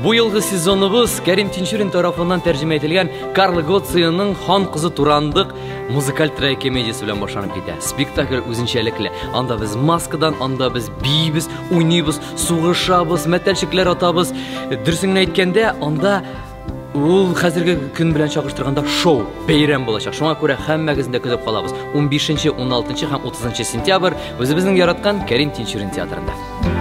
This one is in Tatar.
Бу елгы сезоныбыз Кәрим Тинчурин тарафыннан тәрҗемә ителгән Карло Гоциның Хан кызы Турандык музыкаль трагикомедиясе белән башланып китә. Спектакль үзенчәлекле. Анда без маскадан, анда без биибез, уйныйбыз, сугышабыз, мәтәлчекләр атабыз. Дөресен генә әйткәндә, анда ул хәзерге көн белән чагыштырганда шоу, бәйрәм булачак. Шуңа күрә һәммәгезне дә көтеп калабыз. 15, 16 һәм 30 сентябрь үзебезнең яраткан Кәрим Тинчурин театрында.